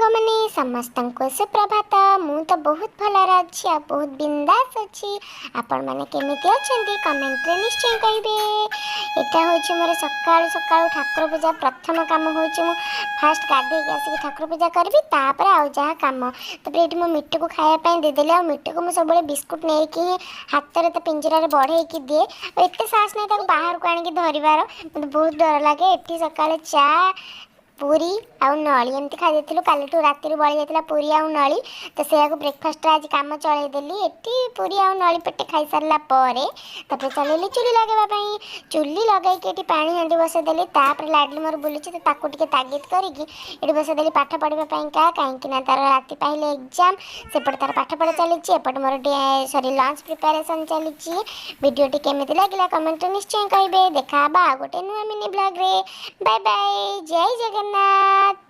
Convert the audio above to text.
ସାଙ୍ଗମାନେ, ସମସ୍ତଙ୍କୁ ସୁପ୍ରଭାତ। ମୁଁ ତ ବହୁତ ଭଲରେ ଅଛି ଆଉ ବହୁତ ବିନ୍ଦାସ ଅଛି। ଆପଣମାନେ କେମିତି ଅଛନ୍ତି, କମେଣ୍ଟରେ ନିଶ୍ଚୟ କହିବେ। ଏଇଟା ହେଉଛି ମୋର ସକାଳୁ ସକାଳୁ ଠାକୁର ପୂଜା। ପ୍ରଥମ କାମ ହେଉଛି ମୁଁ ଫାଷ୍ଟ ଗାଧେଇକି ଆସିକି ଠାକୁର ପୂଜା କରିବି, ତାପରେ ଆଉ ଯାହା କାମ। ତାପରେ ଏଇଠି ମୁଁ ମିଟୁକୁ ଖାଇବା ପାଇଁ ଦେଇଦେଲି। ଆଉ ମିଟୁକୁ ମୁଁ ସବୁବେଳେ ବିସ୍କୁଟ ନେଇକି ହିଁ ହାତରେ ତା ପିଞ୍ଜରାରେ ବଢ଼େଇକି ଦିଏ। ଆଉ ଏତେ ସାହସ ନାହିଁ ତାକୁ ବାହାରକୁ ଆଣିକି ଧରିବାର, ମୋତେ ବହୁତ ଡର ଲାଗେ। ଏଠି ସକାଳେ ଚା, ପୁରୀ ଆଉ ନଳି ଏମିତି ଖାଇ ଦେଇଥିଲୁ। କାଲିଠୁ ରାତିରୁ ବଳି ଯାଇଥିଲା ପୁରୀ ଆଉ ନଳି, ତ ସେଇଆକୁ ବ୍ରେକଫାଷ୍ଟରେ ଆଜି କାମ ଚଳେଇଦେଲି। ଏଠି ପୁରୀ ଆଉ ନଳି ପେଟେ ଖାଇସାରିଲା ପରେ ତାପରେ ଚାଲିଲି ଚୁଲି ଲଗାଇବା ପାଇଁ। ଚୁଲି ଲଗାଇକି ଏଠି ପାଣି ହାଣ୍ଡି ବସେଇଦେଲି। ତାପରେ ଲାଡଲି ମୋର ବୁଲୁଛି, ତ ତାକୁ ଟିକେ ତାଗିଦ କରିକି ଏଠି ବସେଇଦେଲି ପାଠ ପଢ଼ିବା ପାଇଁକା, କାହିଁକି ନା ତାର ରାତି ପାହିଲେ ଏକ୍ଜାମ୍। ସେପଟେ ତାର ପାଠ ପଢ଼ା ଚାଲିଛି, ଏପଟେ ମୋର ସରି ଲଞ୍ଚ ପ୍ରିପାରେସନ୍ ଚାଲିଛି। ଭିଡ଼ିଓଟି କେମିତି ଲାଗିଲା, କମେଣ୍ଟରେ ନିଶ୍ଚୟ କହିବେ। ଦେଖା ହେବା ଆଉ ଗୋଟେ ନୂଆ ମିନି ବ୍ଲଗ୍ରେ। ବାଏ ବାଏ, ଜୟ ଜଗନ୍ନାଥ।